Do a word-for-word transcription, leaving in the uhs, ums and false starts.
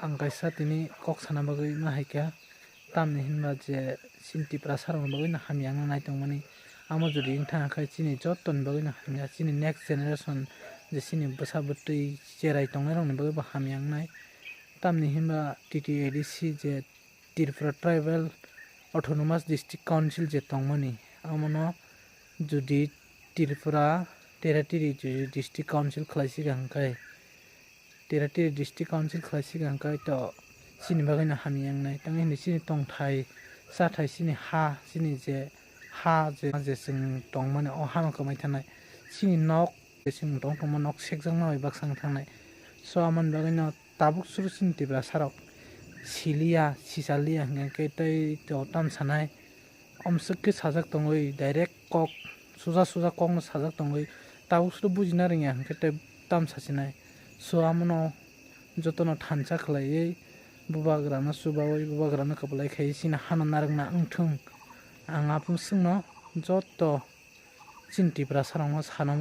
Ang kaisa tini kok sana bagwi ma hai kha, tamni hinba je chini Tiprasa rokni bagwi no hamya wngna nai tongmani. Amo jodi wng thang khe chini joto ni bagwi no hamya, chini next generation je chini bwsa bwtwi cherai tongnai rokni bagwi bo hamya wngnai. Tamni hinba T T A D C je Tripura Tribal Autonomous District Council je tongmani, amono jodi Tripura Territory jodi District Council khlai si kha hwn khe, Territory District Council khlai si kha hwn khe to chini bagwi no hamya wngnai. Tamo hwnwi chini tongthai, chathai, chini ha, chini je ha je, je chwng tongmani, o hano kwmai thanai. Chini nok je chwng tong tongma nok sekjakma bai baksa wng thangnai. So, amoni bagwi no tabuk suru chini Tiprasa rok siliya, sichaliya hwnkhe tei to tam sanai. Omswk khe sajak tongwi, direct kok, suja suja kokno sajak tongwi, tabuk suru bujina rwngya hwnkhe tei tam sachinai. So, amono jotono thansa khlaiwi, bubagrano chubawi, bubagrano kwplai khaiwi chini hano narwkna wngthung. Ang aphuru chwngno joto chini Tiprasa rokno sana